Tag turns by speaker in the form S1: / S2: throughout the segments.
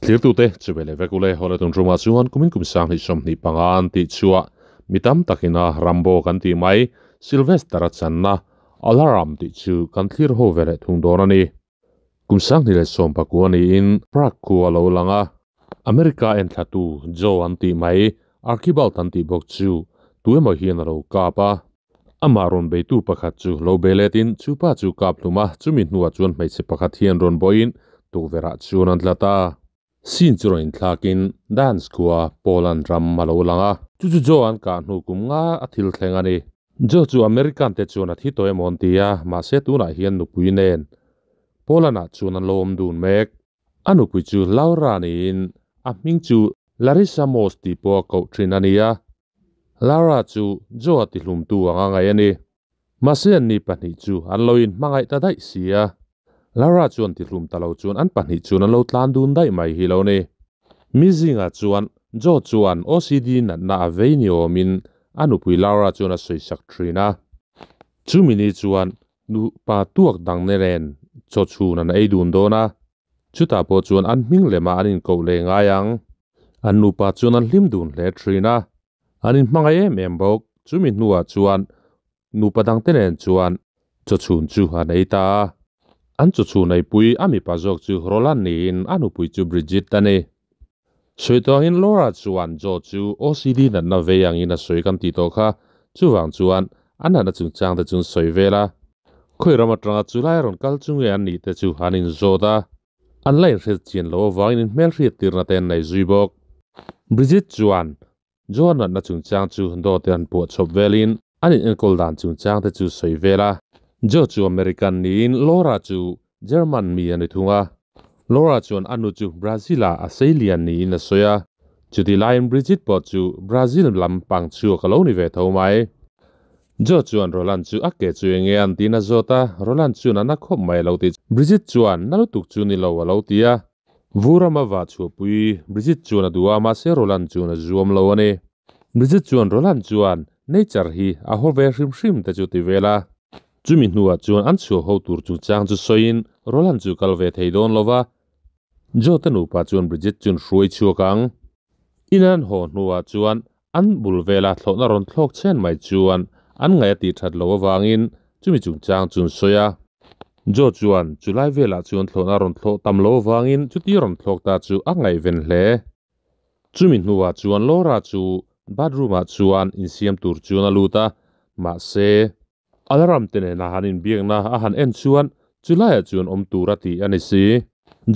S1: Thlirtute chu ve leh vek ule hawle tun ruma chuan kumin kum sang hnih 25 an tih chhuah mi tam takina Rambo kan tih mai Sylvester a channa Alarm tih chu kan thlir ho ve leh thung dawn a ni. Kum 2019 niin Prague khu a lo lang a, America en thlatu Joe an tih mai Archibald an tih bawk chu tuemaw hian a lo kap a. Amah rawn beitu pakhat chu lo bei letin chupa chu kap hlum a, chumi hnuah chuan hmeichhe pakhat hian rawn bawiin tukverhah chuan an tlat a. Scene chu rawn inthlakin dance khua Poland ram a lo lang a. Chu chu Joe an kah hnu kum nga a thil thleng a ni. Joe chu American te chuan a thi tawh emaw an ti a, mahse tunah hian nupui nen Poland ah chuan an lo awm dun mek. A nupui chu Laura niin a hming chu Larissa Moss tih pawh a koh thin a ni a. Laura chu Joe a tihlumtu ang a ngaih a ni. Mahse anni pahnih chu an lo inhmangaih ta daih si a. Laura chuan tihlum ta lo chuan an pahnih chuan an lo tlan dun daih mai hi lo ni. Mi zingah chuan Joe chuan OCD natna a vei ni awmin a nupui Laura chuan a sawisak thin a. Chumi ni chuan nupa tuak dang ne nen chaw chhun an ei dun dawn a. Chutah pawh chuan an hming lemah an inkoh leh ngai ang. An nupa chuan an hlim dun hle thin a. An inhmangaih em em bawk. Chumi hnuah chuan nupa dangte nen chuan chaw chhun chu an ei ta a. An chaw chhun eipui a mipa zawk chu Roland niin a nupui chu Brigitte a ni. Sawi tawngin Laura chuan Joe chu OCD natna vei angin a sawi kan tih tawh kha. Chuvang chuan a natna chungchang te chu an sawi vel a. Khawi ram atanga chulai rawn kal chu nge an nih te chu an inzawt a. An la inhriat chian loh avangin inhmel hriat tirna te an nei zui bawk. Brigitte chuan Joe natna chungchang chu dawt an puah chawp velin an in enkawl dan chungchang te chu sawi vel a. Joe chu American niin Laura chu German mi a ni thung a. Laura chuan a nu chu Brazil-ah a sei lian niin a sawi a. Chutih laiin Brigitte pawh chu Brazil lam pang chhuak a lo ni ve tho mai. Joe chuan Roland chu a ke chu enge an tiin a zawt a, Roland chuan a na khawp mai a lo ti. Brigitte chuan na lutuk chu ni lo a lo ti a. Vu rama vah chhuahpui Brigitte chuan a duh a, mahse Roland chuan a zuam lo a ni. Brigitte chuan Roland chuan nature hi a haw ve hrim hrim te chu ti vel a. Chumi hnuah chuan an chhuah ho tur chungchang chu sawiin Roland chu kal ve thei dawn lo va. Joe te nupa chuan Brigitte chuan hruai chhuak ang. In an haw hnuah chuan an bul vela thlawhna rawn thlawk chen mai chuan an ngaih a tih that loh avangin chumi chungchang chu an sawi a. Joe chuan chulai velah chuan thlawhna rawn thlawh tam loh avangin chuti rawn thlawk ta chu a ngaihven hle. Chumi hnuah chuan Laura chu bathroom ah chuan insiam tur chuan a lut a, mahse alarm te nena han inbiakna a han en chuan chulaiah chuan awm tur a tih a ni si.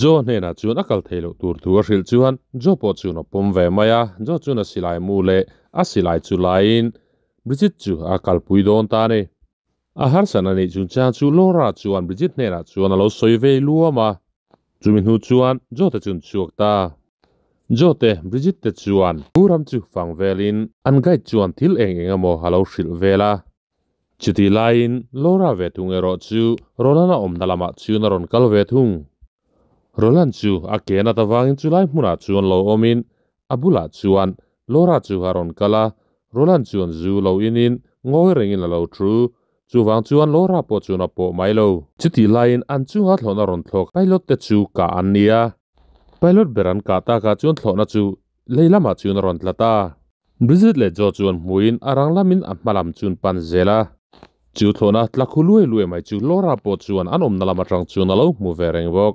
S1: Joe hnenah chuan a kal theih loh tur thu a hrilh chuan Joe pawh chuan a pawm ve mai a, Joe chuan a silai mu leh a silai chu laiin Brigitte chu a kalpui dawn ta a ni. A harsatna neih chungchang chu Laura chuan Brigitte hnenah chuan a lo sawi vei luam a, chumi hnu chuan Joe te chu an chhuak ta. Joe te Brigitte te chuan pu ram chu fang velin an guide chuan thil eng eng emaw a lo hrilh vel a. Chutih laiin Laura ve thung erawh chu Roland-a awmna lamah chuan a rawn kal ve thung. Roland chu a ke nat avangin chulai hmunah chuan lo awmin a bulah chuan Laura chu a rawn kal a, Roland chuan zu lo inin ngawi rengin a lo thu. Chuvang chuan Laura pawh chuan a pawh mai lo. Chutih laiin an chunga thlawhna rawn thlawk pilot te chu kah an ni a. Pilot ber an kah takah chuan thlawhna chu lei lamah chuan a rawn tla ta. Brigitte leh Joe chuan hmuin a rang lamin a hma lam chuan pan zel a. Chu thlawhna tla khu luai luai mai chu Laura pawh chuan an awmna lam atang chuan a lo hmu ve reng bawk.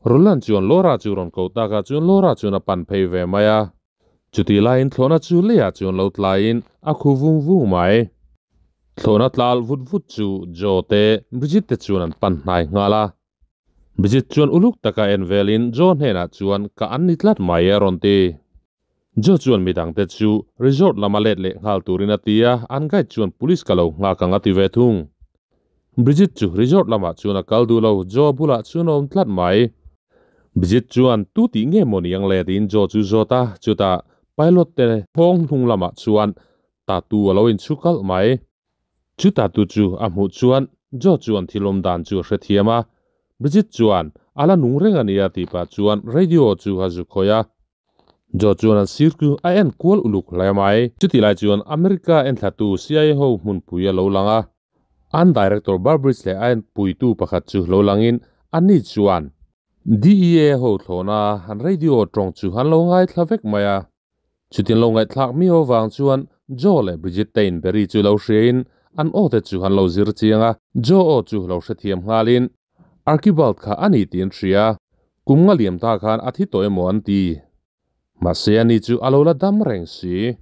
S1: Roland chuan Laura chu rawn koh takah chuan Laura chuan a pan phei ve mai a. Chutih laiin thlawhna chu leiah chuan lo tlaiin a khu vung vung mai. Thlawhna tla alh vut vut chu Joe te Brigitte te chuan an pan hnai nghal a. Brigitte chuan uluk taka en velin Joe hnenah chuan ka an ni tlat mai a rawn ti. Joe chuan midangte chu resort lama let leh nghal turin a ti a, an guide chuan police ka lo nghak ang a ti ve thung. Brigitte chu resort lamah chuan a kal duh lo, Joe bulah chuan a awm tlat mai. Brigitte chuan tu tih nge maw ni ang le tiin Joe chu zawt a, chutah pilot te nghawng hnung lamah chuan tatu a lo inchhu kalh mai. Chu tatu chu a hmuh chuan Joe chuan thil awm dan chu a hrethiam a, Brigitte chuan a la nung reng a nia tih pah chuan radio chu a zu khawih a. Joe chuan an sir chu a en kual uluk hle mai. Chutih lai chuan America enthlatu CIA ho hmunpui a lo lang a. An director Burbridge leh a enpuitu pakhat chu lo langin anni chuan DEA ho thlawhna an radio tawng chu an lo ngaithla vek mai a. Chutin lo ngaihthlak mi ho vang chuan Joe leh Bridget te in Barry chu lo hriain an aw te chu an lo zir chiang a. Joe aw chu lo hrethiam nghalin Archibald kha a ni tih an hria. Kum nga liam ta khan a thi tawh emaw an ti. Mahse ani chu a lo la dam reng si.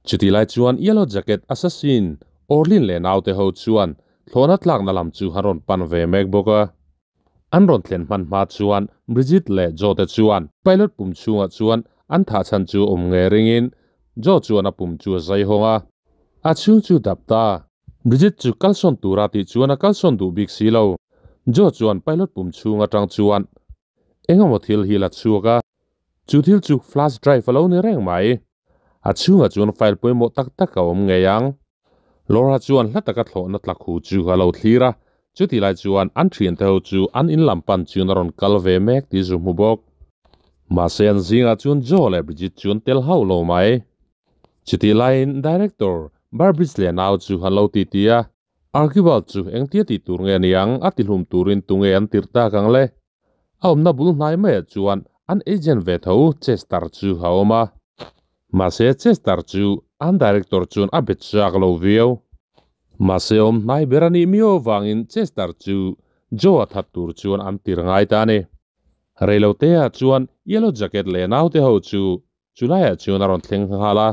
S1: Chutih lai chuan Yellow Jacket Assassin Orlin leh naute ho chuan thlawhna tlakna lam chu an rawn pan ve mek bawk a. An rawn thlen hman hma chuan Bridget leh Joe te chuan pilot pum chhungah chuan an thah chhan chu awm nge ringin Joe chuan a pum chu a zai hawng a. A chhung chu dap ta. Bridget chu kalsawn tura tih chuan a kalsawn duh bik si lo. Joe chuan pilot pum chhung atang chuan engemaw thil hi la chhuak a, chu thil chu flash drive a lo ni reng mai. A chhungah chuan file pawimawh tak tak a awm ngei ang. Laura chuan hla taka thlawhna tla khu chu a lo thlir a, chutih lai chuan an thiante ho chu an in lam pan chuan a rawn kal ve mek tih zu hmu bawk. Mahse an zingah chuan Joe leh Bridget chu an tel hauh lo mai. Chutih laiin Director Barbridge leh nau chu an lo titi a, Archibald chu engtia tih tur nge niang a tihlum turin tunge an tirh tak ang le? A awmna bul hnai maiah chuan an agent ve tho Chester chu a awm a. Mahse Chester chu an director chuan a bet chak lo viau. Mahse awm hnai ber a nih miau avangin Chester chu Joe-a that tur chuan an tir ngai ta a ni. Reilote-ah chuan Yellow Jacket leh naute ho chu Chulaiah chuan a rawn thleng nghal a,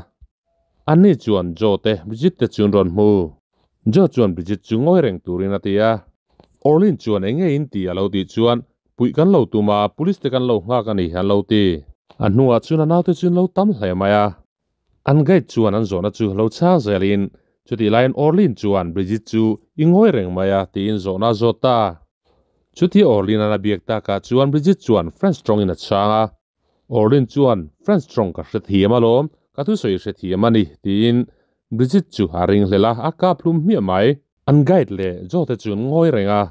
S1: anni chuan Joe te Bridget te chu an rawn hmu. Joe chuan Bridget chu ngawi reng turin a ti a. Orlin chuan eng nge in ti a lo tih chuan, Puih kan lo tum a, police te kan lo nghak a ni an lo ti. A hnuah chuan a naute chu an lo tam hle mai a. An guide chuan an zawhna chu lo chhang zelin, chutih laiin Orlin chuan Bridget chu i ngawi reng mai a tiin zawhna a zawt ta. Chuti Orlin an a biak takah chuan Bridget chuan French tawngin a chhang a. Orlin chuan, French tawng ka hre thiam alawm, ka thusawi hre thiam a ni, tiin Bridget chu a ringhlel a, a kap hlum hmiah mai. An guide leh Joe te chu an ngawi reng a,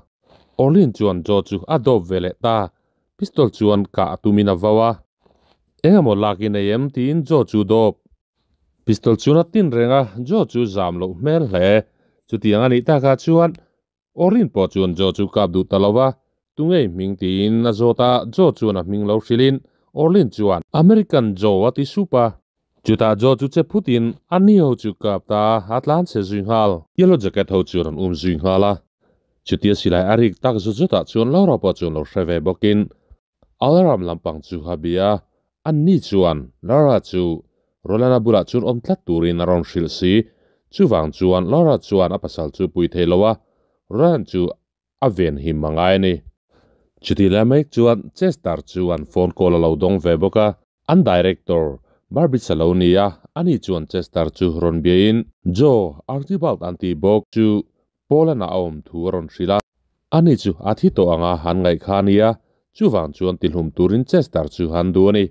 S1: Orlin chuan Joe chu a dawp ve leh ta, pistol chuan kah a tumin a vau a. Eng emaw lak i nei em? tiin Joe chu dawp. Pistol chuan a tin reng a, Joe chu zam loh hmel hle. Chutiang a nih takah chuan Orlin pawh chuan Joe chu kap duh ta lo va, Tungei hming tiin a zawt a, Joe chuan a hming lo hrilhin Orlin chuan, American Joe a ti sup a. Chutah Joe chu che phutin a ni ho chu kap ta a, a tlan chhe zui nghal. Yellow Jacket ho chu rawn um zui nghal a, chutia silai a rik tak zut zutah chuan Laura pawh chuan lo hre ve bawkin Alarm lampang chu a bia a, anni chuan Laura chu Rolana bulah chuan awm tlat turin a rawn hrilh si. Chuvang chuan Laura chuan a pasal chu pui thei lo a, Roland chu a ven him a ngai a ni. Chutih lai mek chuan Chester chu an phone call a lo dawng ve bawk a, an director Barbie Salo ni a, ani chuan Chester chu rawn biain Joe Archibald an tih bawk chu Poland ah a awm thu a rawn hrilh a. Ani chu a thi tawh anga han ngaih kha a nia, chuvang chuan tihlum turin Chester chu han duh a ni.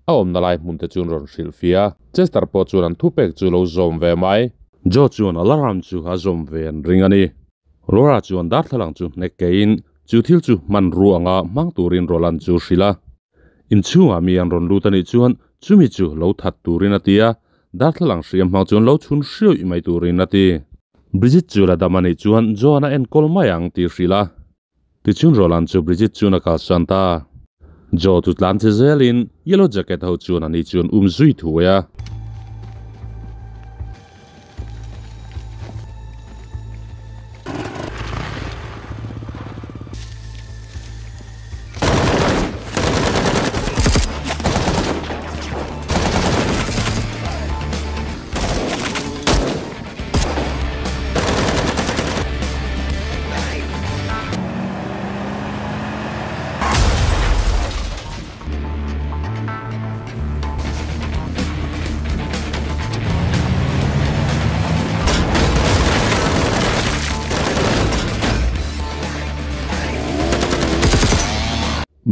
S1: A awmna lai hmun te chuan rawn hrilh fia. Chester pawh chuan an thupek chu lo zawm ve mai. Joe chuan alarm chu a zawm ve an ring a ni. Laura chuan darthlalang chu hnek keiin chu thil chu hmanrua anga hmang turin Roland chu hrilh a. Inchhungah mi an rawn lut a nih chuan chumi chu lo that turin a ti a, darthlalang hriam hmang chuan lo chhun hriawih mai turin a ti. Bridget chu la dam a nih chuan Joan a enkawl mai ang tih hrilh a. Tichuan Roland chu Bridget chuan a kalsan ta. Joe chu tlan che zelin Yellow Jacket ho chuan ani chuan um zui thuai a.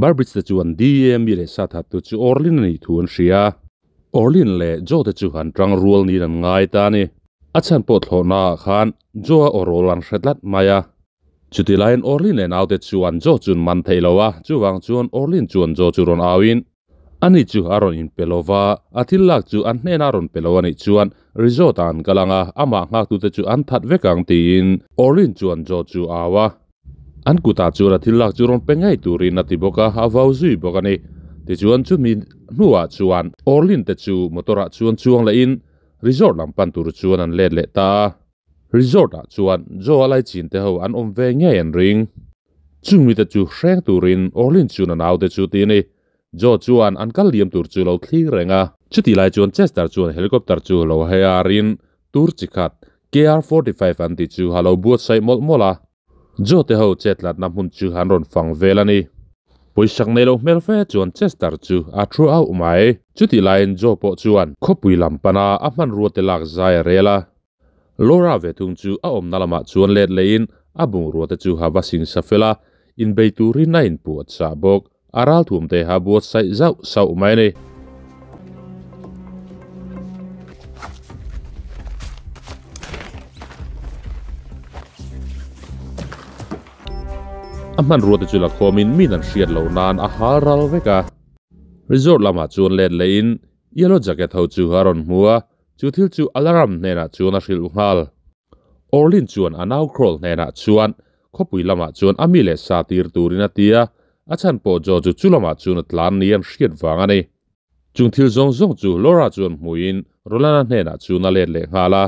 S1: Barbridge te chuan DEA mi leh sa thattu chu Orlin a nih thu an hria. Orlin leh Joe te chu an tang rual niin an ngai ta a ni. A chhan pawh thlawhnaah khan Joe a aw rawl an hre tlat mai a. Chuti laiin Orlin leh naute chuan Joe chuan man theih lo a, chuvang chuan Orlin chuan Joe chu rawn auin, Ani chu a rawn inpe lo va, a thil lak chu an hnenah a rawn pe lo a nih chuan resort ah an kal ang a, amah nghaktute chu an that vek ang tiin Orlin chuan Joe chu au a. An kutah chuan a thil lak chu rawn pe ngei turin a ti bawk a, a vau zui bawk a ni. Tichuan chumi hnuah chuan Orlin te chu motor ah chuan chuang leh in resort lam pan tur chuan an let leh ta a. Resort ah chuan Joe a laichin te ho an awm ve ngei an ring. Chung mite chu hreng turin Orlin chuan a naute chu ti a ni. Joe chuan an kal liam tur chu lo thlir reng a. Chutih lai chuan Chester chuan helicopter chu lo haiarin tur chi khat KR-45 an tih chu a lo buatsaih mawlh mawlh a. Joe te ho chetlatna hmun chu an rawn fang vel a ni. Pawisak nei lo hmel fe chuan Chester chu a thu auh mai. Chutih laiin Joe pawh chuan khawpui lam pana a hmanrua te lak zai a rel a. Laura ve thung chu a awmna lamah chuan let lehin a bungrua te chu a va sing sa fel a, inbei turin a inpuah chah bawk. A ralthum te a buatsaih zauh sauh mai a ni. A hmanrua te chu la khawmin min an hriat loh nan a hal ral vek a. Resort lamah chuan let lehin Yellow Jacket ho chu a rawn hmu a, chu thil chu Alarm hnenah chuan a hrilh nghal. Orlin chuan a nau Kroll hnenah chuan Khawpui lamah chuan a mi leh sa tir turin a ti a, a chhan pawh Joe chu chu lamah chuan a tlan ni an hriat vang a ni. Chung thil zawng zawng chu Laura chuan hmuin Roland-a hnenah chuan a let leh nghal a.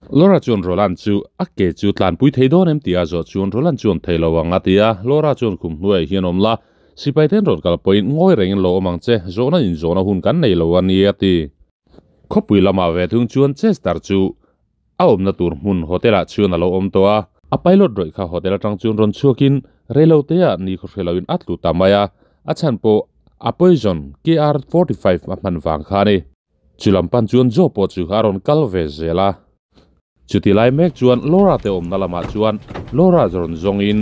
S1: Laura chuan Roland chu a ke chu tlanpui thei dawn em tih a zawh chuan Roland chuan thei lo ang a ti a, Laura chuan khum hnuaiah hian awm la, sipai ten rawn kal pawhin ngawi rengin lo awm ang che, zawhna inzawhna hun kan nei lo a ni a ti. Khawpui lamah ve thung chuan Chester chu A awmna tur hmun hotel ah chuan a lo awm tawh a, a pilot rawih kha hotel atang chuan rawn chhuakin reilote ah ni khaw hre loin a tlu ta mai a, a chhan pawh a poison KR-45 a hman vang kha a ni. Chu lam pan chuan Joe pawh chu a rawn kal ve zel a. Chuti lai mek chuan Laura te awmna lamah chuan Laura rawn zawngin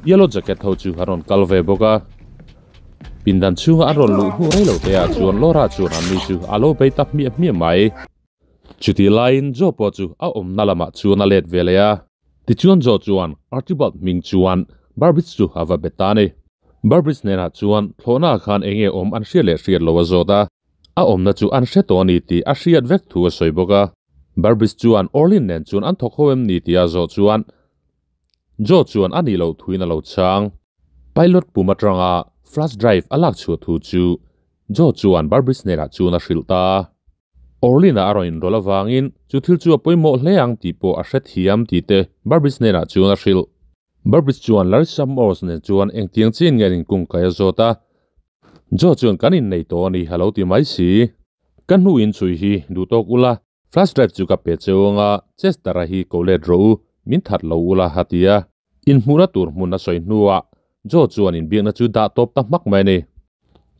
S1: yellow jacket ho chu a rawn kal ve bawk a. Pindan chhunga an rawn luh hnu reilote ah chuan Laura chuan an ni chu a lo bei ta hmiah hmiah mai. Chutih laiin Joe pawh chu a awmna lamah chuan a let ve leh a. Tichuan Joe chuan Archibald hming chuan Burbage chu a va bet ta a ni. Burbage hnenah chuan thlawhnaah khan eng nge awm an hriat leh hriat lo a zawt a, a awmna chu an hre tawh a ni tih a hriat vek thu a sawi bawk a. Burbage chuan Orlin nen chuan an thawk ho em ni tih a zawh chuan Joe chuan a nih loh thuin a lo chhang. Pilot pum atanga flash drive a lak chhuah thu chu Joe chuan Burbage hnenah chuan a hrilh ta a. Orlin-a a rawn inrawlh avangin chu thil chu a pawimawh hle ang tih pawh a hrethiam tih te Burbage hnenah chuan a hrilh. Burbage chuan Larissa Morse nen chuan engtiang chin nge an inkungkai a zawt a, Joe chuan kan innei tawh a ni a lo ti mai si. Ka hnu in chhui hi duh tawk ula, flash drive chu ka pe cheu anga Chester-a hi ko let rawh u, min that lo ula a ti a. Inhmuhna tur hmun a sawi hnuah Joe chuan inbiakna chu dah tawp ta hmak mai a ni.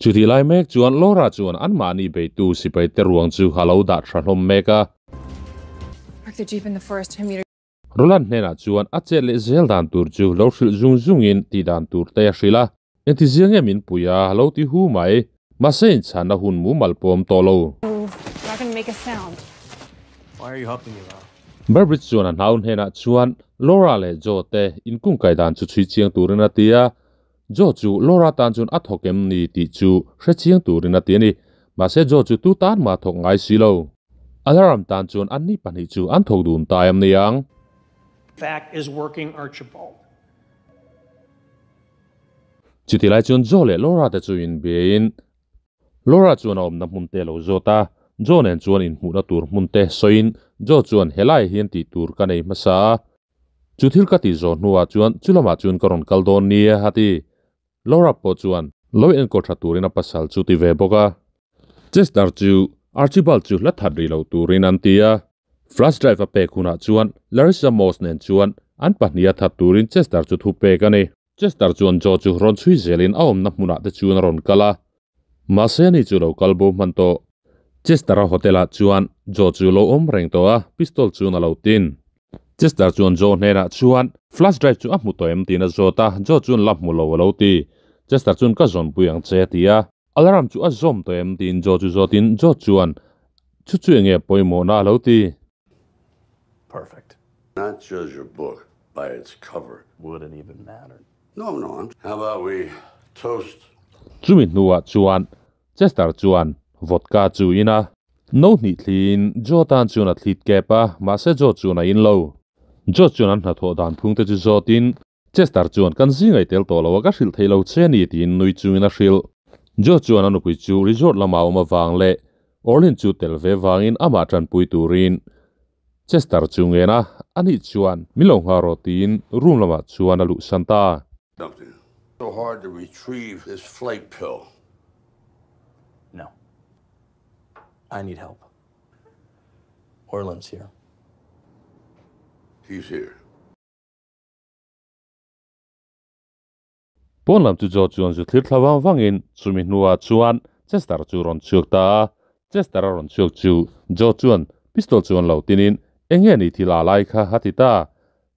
S1: Chutih lai mek chuan Laura chuan anmahni beitu sipai te ruang chu a lo dah tha hlawm mek a. Roland hnenah chuan a chet leh zel dan tur chu lo hrilh zung zungin tih dan tur te a hrilh a. Engtizia nge min pui a lo ti hu mai. Mahse inchhanna hun mumal pawm tawh lo. Burbridge chuan a hnau hnenah chuan Laura leh Joe te inkungkai dan chu chhui chiang turin a ti a. Joe chu Laura tan chuan a thawk em ni tih chu hre chiang turin a ti a ni. Mahse Joe chu tu tan mah a thawk ngai si lo. Alarm tan chuan anni pahnih chu an thawk dun ta em ni ang? Chuti lai chuan Joe leh Laura te chu inbiain Laura chuan a awmna hmun te a lo zawt a, Joe nen chuan inhmuhna tur hmun te sawiin Joe chuan helai hian tih tur ka nei hmasa a, chu thil ka tih zawh hnuah chuan chu lamah chuan ka rawn kal dawn nia a ti. Laura pawh chuan lo enkawl tha turin a pasal chu ti ve bawk a. Chester chu Archibald chu hla that rih lo turin an ti a, flash drive a pek hunah chuan Larissa Moss nen chuan an pahniha that turin Chester chu thu pek a ni. Chester chuan Joe chu rawn chhui zelin a awmna hmunah te chuan a rawn kal a, mahse ani chu lo kal bo hman tawh. Chester-a hotel-ah chuan Joe chu lo awm reng tawh a, pistol chuan a lo tin. Chester chuan Joe hnenah chuan flash drive chu a hmu tawh em tiin a zawt a, Joe chuan la hmu lo a lo ti. Chester chuan ka zawnpui ang che a ti a. Alarm chu a zawm tawh em tiin Joe chu zawtin Joe chuan chu chu enge pawimawhna a lo ti.
S2: Perfect. Not judge a book by its cover. Wouldn't even matter. No, no, I'm How about we toast?
S1: Chumi hnuah chuan Chester chuan vodka chu in a. No hnih thliin Joe tan chuan a thlit kep a, mahse Joe chuan a in lo. Joe chuan an hnathawh dan phung te chu zawtin. Chester chuan kan zingai tel to lo ka hril theilo che ni tin nui chungin a hril. Jo chuan anu pui chu resort lama awm awang le Orlin chu tel ve wangin ama tran pui turin Chester chu ngena ani chuan milo nga ro tin room lama chuan alu santa.
S2: Something. So hard to retrieve this flight pill.
S3: No. I need help. Orlin's here.
S2: He's here.
S1: Pon lam chu jo chuan zu thlir thlawang wangin chumi hnuah chuan Chester chu ron chuk ta. Chester a ron chuk chu Jo chuan pistol chuan lo tinin enge ni thil a lai kha hati ta.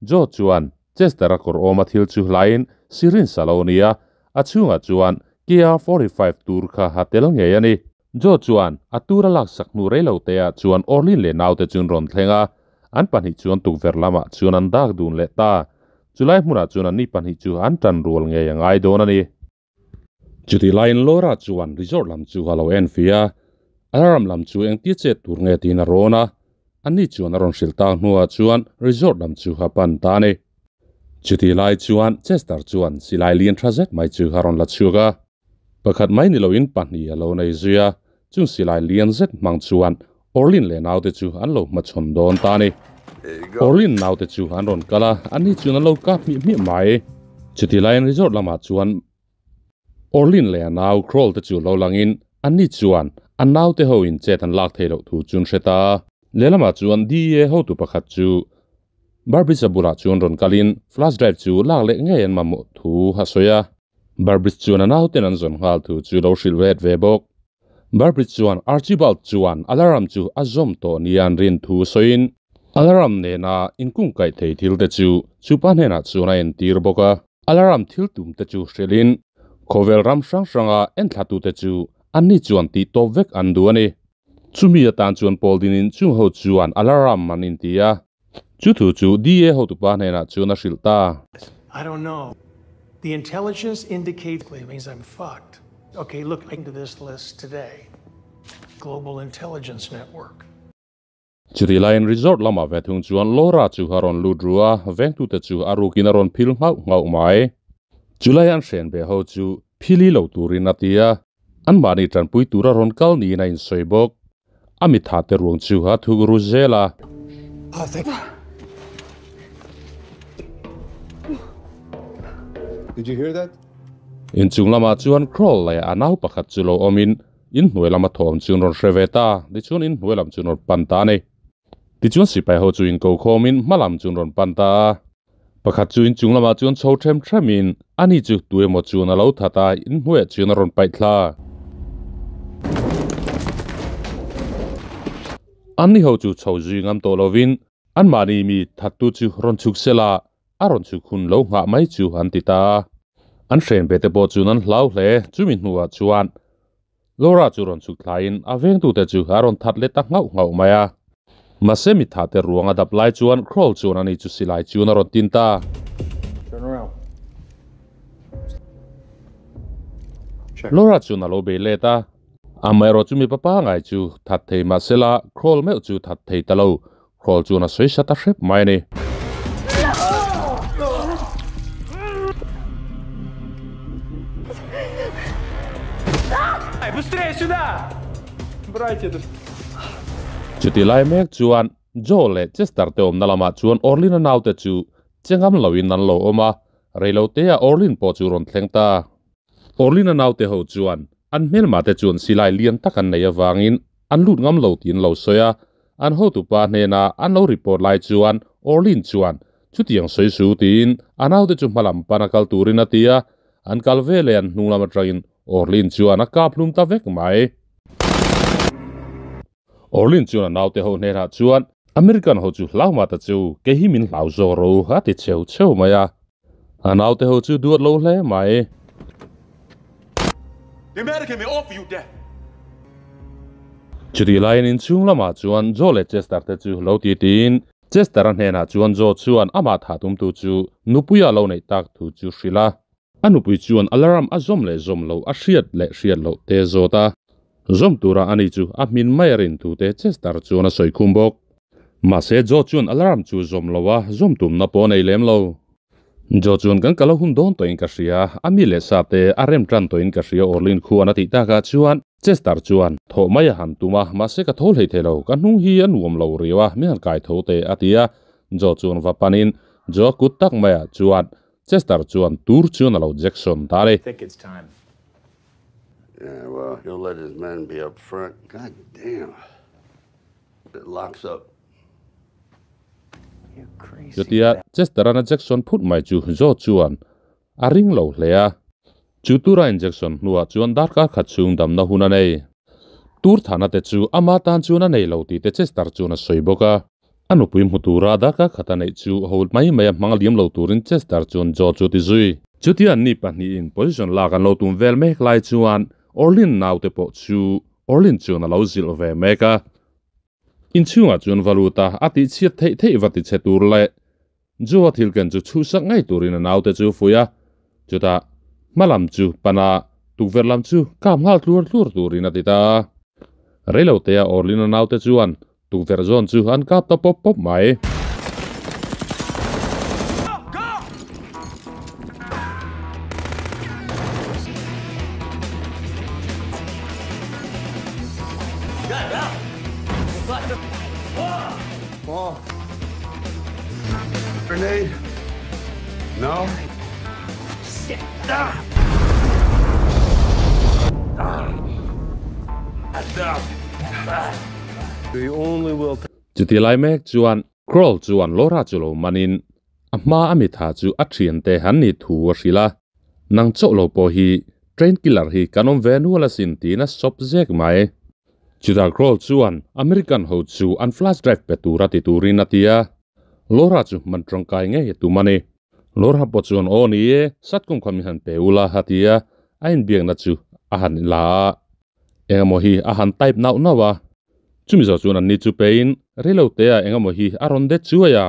S1: Jo chuan Chester a kor awma thil chu hlain sirin salonia a chunga chuan KR45 tur kha hatel ngei ani. Jo chuan a tura lak sak nu reilo te a chuan Orlin le naute chun ron thlenga an pahnih chuan tukver lama chuan an dak dun le ta. Chulai hmunah chuan an ni pahnih chu an tan rual ngei angai dawn ani. Chuti lain Laura chuan resort lam chu halo en fia alarm lam chu eng ti che tur nge tin a rona ani chuan a rawn hril tak hnuah chuan resort lam chu ha pan ta ani. Chuti lai chuan Chester chuan silai lian tha zet mai chu ha rawn la chhuak a. Pakhat mai ni loin pahnih a lo nei zuia chung silai lian zet hmang chuan Orlin le naute chu an lo hmachhawn dawn ta ani.
S2: There you go.
S1: Orlin naute chu an rawn kal a ani chuan an lo kap hmih hmih mai. Chuti laiin resort lamah chuan Orlin le nau crawl te chu lo langin ani chuan an naute ho in chet an lak thei lo thu chun hreta. Lelama chuan DEA ho tu pakhat chu Barbie bula chuan rawn kalin flash drive chu lak leh ngei an mamawh thu ha sawi a. Barbie chuan a nauten an zawn nghal thu chu lo hrilh vet ve bawk. Barbie chuan Archibald chuan alarm chu a zawm tawh nian rin thu sawiin alarm nena inkung kaih thei thil te chu chupa hnenah chuan a entir bawk a. Alarm thil tum te chu hrilhin khawvel ram hrang hranga en thla tu te chu an ni chuan tih tawp vek an du ani. Chumi atan chuan pawl dinin chung ho chuan alarm an inti a. Chu thu chu DEA ho tupa hnenah chuan a hrilh ta.
S4: I don't know. The intelligence indicates it means I'm fucked. Okay, look into this list today. Global Intelligence Network.
S1: Chuti lain resort lama ve thung chuan Laura chu haron lut rua veng tu te chu arukin aron phil ngau ngau mai. Chulai an hren be ho chu phili lo turin atia. An mani tan pui tura ron kal ni na in soibok. Ami tha te ruang chu ha thu ru zela.
S4: Oh, thank
S5: Did you hear that?
S1: In chung lama chuan crawl le anau pakhat chu lo omin in hnuai lama thawm chun ron hreve ta ti chuan in hnuai lam chun ron pan ta ni. Ti chuan sipai ho chu in ko khomin hmalam chun ron pan ta. Pakhat chu in chung lama chuan chho them themin ani chu tuemaw chuan a lo thata in hnuaiah chuan a rawn paih thla. Ani ho chu chho zui ngam tawh lovin an mahni mi thattu chu rawn chhuk sela a rawn chhuk hun lo nghah mai chu an ti ta. An hren be te pawh chuan an hlau hle chumi hnuah chuan Laura chu rawn chhuk thlain a veng tu te chu a rawn that le ta ngauh ngauh mai a. Mahse mi tha te ruang a dap lai chuan crawl chuan ani chu silai chuan a rawn tin ta.
S5: Turn around. Check.
S1: Laura chuan a lo bei let a. Amaherawh chu mi papa ngai chu that thei mahsela crawl meuh chu that thei ta lo. Crawl chuan a sawi sa ta hrep mai ani.
S6: Быстрее сюда! Брать это.
S1: Chuti lai mek chuan Jo le Chester te awmna lamah chuan Orlin a naute chu chengam loin an lo awm a. Reilo te a Orlin pawh chu rawn thleng ta. Orlin a naute ho chuan an hmelma te chuan silai lian tak an nei awangin an lut ngam lo tin lo sawi a. An ho tupa hnena an lo report lai chuan Orlin chuan chutiang sawi su tiin a naute chu hmalam pan a kal turin a ti a. An kal ve le an hnung lam atangin Orlin chuan a kap hlum ta vek mai. Orlin chuan a naute ho hnenah chuan American ho chu hlau ma ta chu ke hi min hlau zo ro ha ti cheu cheu mai a. A naute ho chu duat lo hle mai.
S6: The American may offer you death.
S1: Chuti lain in chung lama chuan Jo le Chester te chu lo ti tin. Chester a hnenah chuan Jo chuan ama tha tum tu chu nupuia lo nei tak thu chu hrila. Anupui chuan alarm a zawm leh zawm lo a hriat leh hriat loh te zawt a. Zawm tura ani chu a hmin mai a rin thu te Chester chuan a sawi khum bawk. Mahse Jo chuan alarm chu zawm lo a zawm tumna pawh nei lem lo. Jo chuan kan kala hun don to in ka hria ami le sa te a rem tran to in ka hria Orlin khu ana ti ta ka chuan Chester chuan tho mai han tuma ma se ka thol hei thelo ka hnung hi an uam lo riwa mi han kai tho te atia Jo chuan va panin Jo kut tak maya chuan Chester chuan tur chuan alo Jackson tare.
S3: Think it's time.
S2: Yeah, well, he'll let his men be up front. God damn. It locks up.
S3: You crazy.
S1: Chutia Chester ana Jackson phut mai chu Jo chuan a ring lo hlea chu tura injection hnuah chuan darkar khat chhung damna hun a nei tur thana te chu ama tan chuan a nei lo tih te Chester chuan a sawi bawk a a nupui hmu tura darkar khat a neih chu ho mai mai a hmang liam lo turin Chester chuan Jo chu ti zui chutia an ni pahnihin position lak an lo tum vel mek lai chuan Orlin nau te pawh chu Orlin chuan a lo zilh ve mek a inchhungah chuan valuta a tih chhiat theih theih va ti chhe tur leh Jo a thil ken chu chhuhsak ngei turin a nau te chu fuih a chutah hmalam chu pana tukverh lam chu kap nghal tluar tluar turin a ti ta a reilo te a Orlin a nau te chuan tukverh zawn chu an kap ta pawp pawp mai.
S2: Grenade? No?
S5: The only will
S1: Chuti lai mek chuan Kroll chuan Laura chu lo manin a hma a mi tha chu a thian te han ni thu a hrila nang chauh lo pawh hi train killer hi kan awm ve nual asin tiin a sawp zek mai. Chuta Kroll chuan American ho chu an flash drive pe tura ti turin a ti a Laura chu man tawngkai ngei a tum a ni. Laura pawh chuan aw ni e satkum kha min han pe ula a ti a a inbiakna chu a han la a engemaw hi a han type nauh nauh a chumi zawh chuan an ni chu pein reilo te ah engemaw hi a rawn det chuai a.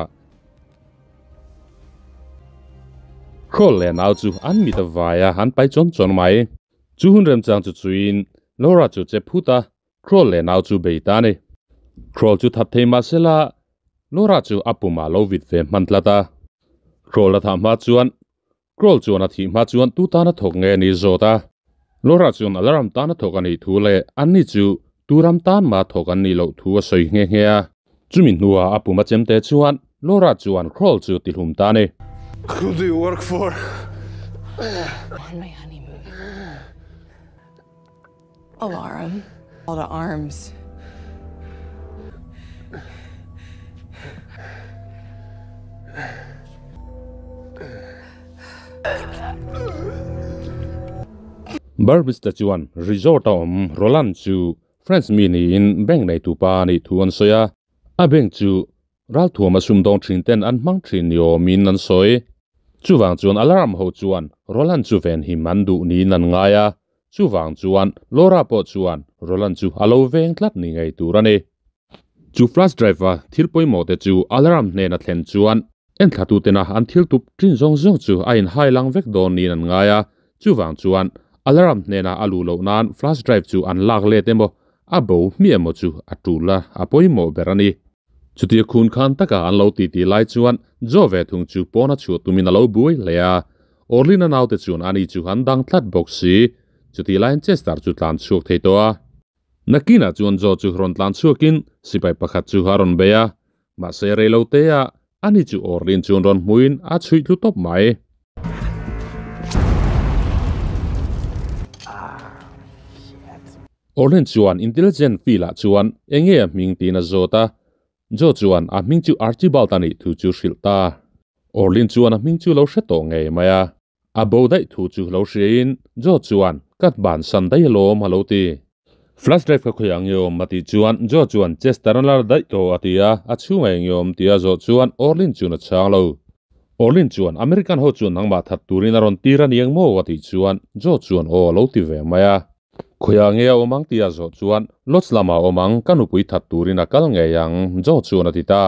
S1: Kroll leh nau chu an mit a vai a an pai chawn chawn mai. Chu hun remchang chu chuiin Laura chu che phut a Kroll leh nau chu bei ta a ni. Kroll chu that thei mahsela Laura chu a pumah lo vit ve hman tlat a. Kroll a thah hma chuan Kroll chuan a thih hma chuan tu tan a thawk nge a ni zawt a. Laura chuan alarm tan a thawk a nih thu leh anni chu tu ram tan mah thawk an nih loh thu a sawi nghe nghe a. Chumi hnuah a pum a chem te chuan Laura chuan Kroll chu ti hlum ta a ni.
S2: Who do you work for?
S7: On my honeymoon. Alarm. All to arms.
S1: Burmista chuan resort a awm Roland chu French mi niin bank nei tupa a nih thu an sawi a, a bank chu ralthuam a sumdawng thin ten an hmang thin ni awmin an sawi. Chuvang chuan alarm ho chuan Roland chu venhim an duh niin an ngai a, chuvang chuan Laura pawh chuan Roland chu a lo veng tlat ni ngei tur a ni. Chu flash drive a thil pawimawh te chu alarm hnena thlen chuan enthlatu tena an thil tup thin zawng zawng chu a inhai lang vek dawn niin an ngai a, chuvang chuan alarm hnena a luh loh nan flash drive chu an lak let emaw a bo hmiah emaw chu a tul a, a pawimawh ber a ni. Chutia khun khan taka an lo titi lai chuan Jo ve thung chu pawna chhuah tumin a lo buai hle a, Orlin a naute chuan ani chu an dang tlat bawk si, chutih laiin Chester chu tlan chhuak thei tawh a. Nakinah chuan Jo chu rawn tlan chhuakin sipai pakhat chu a rawn bei a, mahse rei lo te ah ani chu Orlin chuan rawn hmuin a chhuih tlu tawp mai. Orlin chuan intelligent field ah chuan enge a hming tiin a zawt a, Jo chuan a hming chu Archibald a nih thu chu hrilh ta. Orlin chuan a hming chu lo hre tawh ngei mai a, a bo daih thu chu lo hriain Jo chuan ka bansan daih alawm a lo ti. Flash drive kha khawiah nge awm a tih chuan Jo chuan Chester an la daih tawh a ti a, a chhungah eng nge awm tih a zawh chuan Orlin chuan a chhang lo. Orlin chuan American ho chuan nangmah that turin a rawn tir a ni ang maw a tih chuan Jo chuan aw a lo ti ve mai a. Khawiah nge a awm ang tih a zawh chuan Lodge lamah a awm ang, ka nupui that turin a kal ngei ang Jo chuan a ti ta.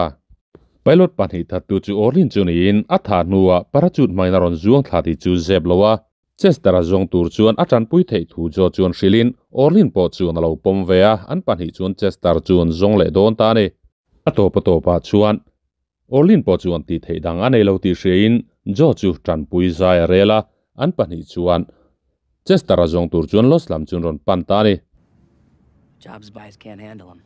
S1: Pilot pahnih thattu chu Orlin chu niin a thah hnuah parachute hmangin a rawn zuang thla tih chu zep lo a, Chester a zawng tur chuan a tanpui theih thu Jo chuan hrilhin Orlin pawh chuan a lo pawm ve a, an pahnih chuan Chester chu an zawng leh dawn ta a ni. A tawp a tawpah chuan Orlin pawh chuan tih theih dang a nei lo tih hriain Jo chu tanpui zai a rel a, an pahnih chuan Chester a zawng tur chuan Los lam chu an rawn pan ta a ni.
S3: Jobs buys can't handle him.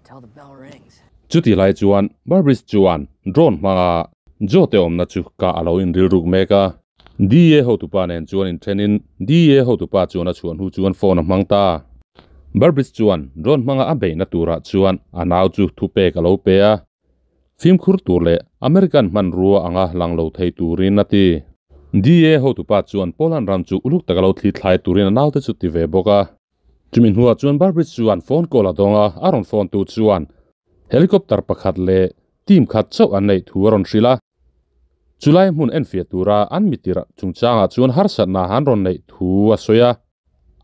S3: Till the bell rings.
S1: Chuti lai chuan Barbris chuan drone hmanga Jo te awmna chu ka a lo inrilruk mek a. DA hotupa nen chuan inthenin DA hotupa chuan a chhuah hnu chuan phone a hmang ta. Barbris chuan drone hmanga a beihna turah chuan a nau chu thupek a lo pe a. Fimkhur tur leh American hmanrua anga lang lo thei turin a ti. DA hotupa chuan Poland ram chu uluk taka lo thli thlai turin a naute chu ti ve bawk a. Chumi hnuah chuan Barbridge chuan phone call a dawng a, a rawn phone tu chuan helicopter pakhat leh team khat chauh an neih thu a rawn hrilh a. Chulai hmun enfiah tura an mitir chungchangah chuan harsatna an rawn neih thu a sawi a.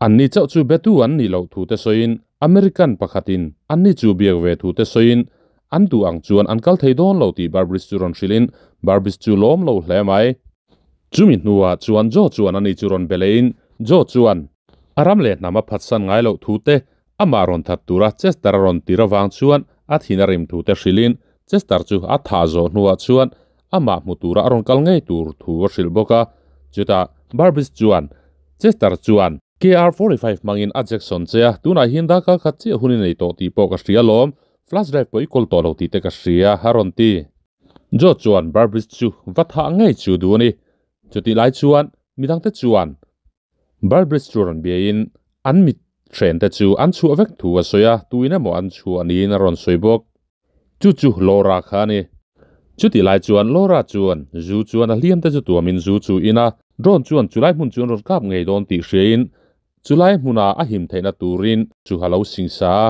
S1: Anni chauh chu betu an nih loh thu te sawiin American pakhatin anni chu biak ve thu te sawiin an duh ang chuan an kal thei dawn lo tih Barbridge chu rawn hrilhin Barbridge chu lawm lo hle mai. Chumi hnuah chuan Joe chuan ani chu rawn be lehin Joe chuan A ram leh hnam a phatsan ngai loh thu te, amah rawn that tura Chester a rawn tir avang chuan a thin a rim thu te hrilhin Chester chu a thah zawh hnuah chuan amah hmu tura a rawn kal ngei tur thu a hrilh bawk a. Chutah Barbis chuan Chester chuan KR-45 hmangin a Jackson che a, tunah hian darkar khat chiah hun i nei tawh tih pawh ka hria alawm, flash drive pawh i kawl tawh lo tih te ka hria, a rawn ti. Joe chuan Barbis chu va thah ngei chu duh a ni. Chutih lai chuan midangte chuan Barbridge chu rawn biain an mit hrente chu an chhuah vek thu a sawi a, tuin emaw an chhuah niin a rawn sawi bawk. Chu chu Laura kha a ni. Chutih lai chuan Laura chuan zu chuan a hliam te chu tuamin zu chu in a, drone chuan chulai hmun chu an rawn kap ngei dawn tih hriain chulai hmuna a him theihna turin chu a lo singsa a.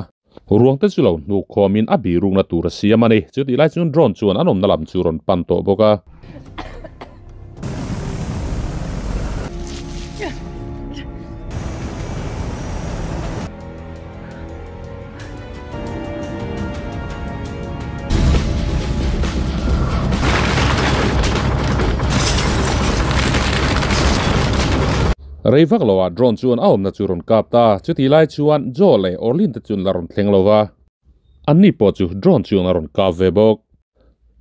S1: Ruang te chu lo hnuk khawmin a birukna tur a siam a ni. Chutih lai chuan drone chuan an awmna lam chu rawn pan tawh bawk a. Rei vak lo ah drone chuan a awmna chu rawn kap ta. Chutih lai chuan Joe leh Orlin te chuan la rawn thleng lo va. Anni pawh chu drone chuan a rawn kap ve bawk.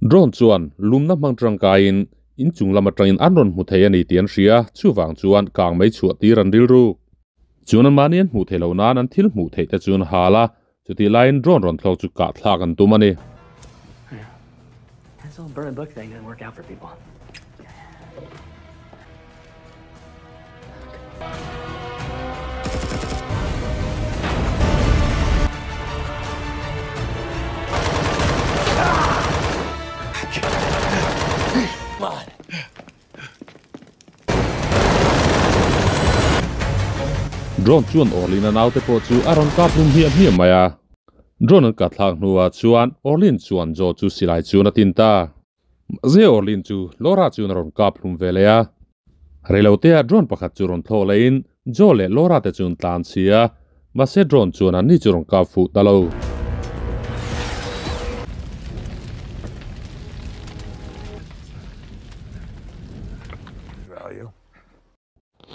S1: Drone chuan lumna hmang tangkaiin inchung lam atangin an rawn hmu thei a ni tih an hria. Chuvang chuan kang mai chhuah tir an rilru. Chuan an mahni an hmuh theih loh nan an thil hmuh theih te chu an hal a, chutih laiin drone rawn thlawk chu kah thlak an tum a ni. Drone chuan Orlin a naute pawh chu a rawn kap hlum hmiah hmiah mai a. Drone an kah thlak hnuah chuan Orlin chuan Joe chu silai chuan a tin ta. Mahse Orlin chu Laura chuan a rawn kap hlum ve leh a. Reilotea drone pakhat chu rawn thlawh lehin Joe leh Laura te chu an tlan chhi a, mahse drone chuan anni chu rawn kap fuh ta lo.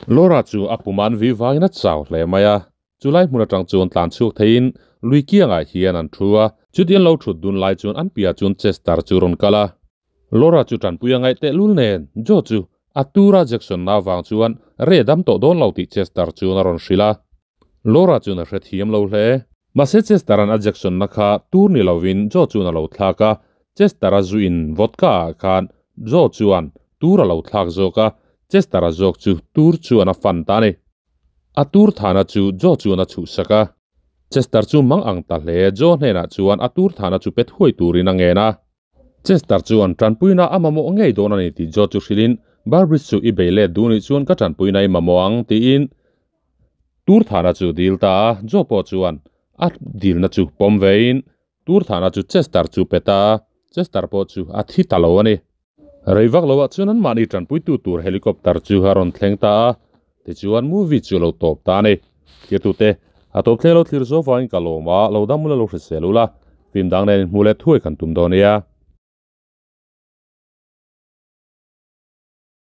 S1: Laura chu a pum an vi vangin a chau hle mai a, chulai hmun atang chuan tlan chhuak theiin lui kiangah hian an thu a, chuti an lo thut dun lai chuan an piah chuan Chester chu rawn kal a. Laura chu tanpui a ngaih tehlul nen Joe chu a tura Jackson na vang chuan reh dam tawh dawn lo tih Chester chuan a rawn hrilh a. Laura chuan a hrethiam lo hle. Mahse Chester-a'n a Jackson na kha tur ni lovin Joe chuan a lo thlak a, Chester-a zuin vodka ah khan Joe chuan tur a lo thlak zawk a, Chester-a zawk chu tur chuan a fan ta a ni. A tur thana chu Joe chuan a chhuhsak a. Chester chu mang ang ta hle, Joe hnenah chuan a tur thana chu pet huai turin a ngen a. Chester chuan tanpuina a mamawh ngei dawn a ni tih Joe chu hrilhin, Barbridge chu i bei let duh nih chuan ka tanpuina i mamawh ang, tiin tur thana chu dil ta a. Joe pawh chuan a dilna chu pawm vein tur thana chu Chester chu pe ta a, Chester pawh chu a thi ta lo a ni. Rei vak loah chuan anmahni tanpuitu tur helicopter chu a rawn thleng ta a, tichuan movie chu a lo tawp ta a ni. Thirtute, a tawp thleng lo thlir zawk vangin ka lawm a, lo dam ula lo hrisel ula, film dang nen inhmuh leh thuai kan tum dawn nia.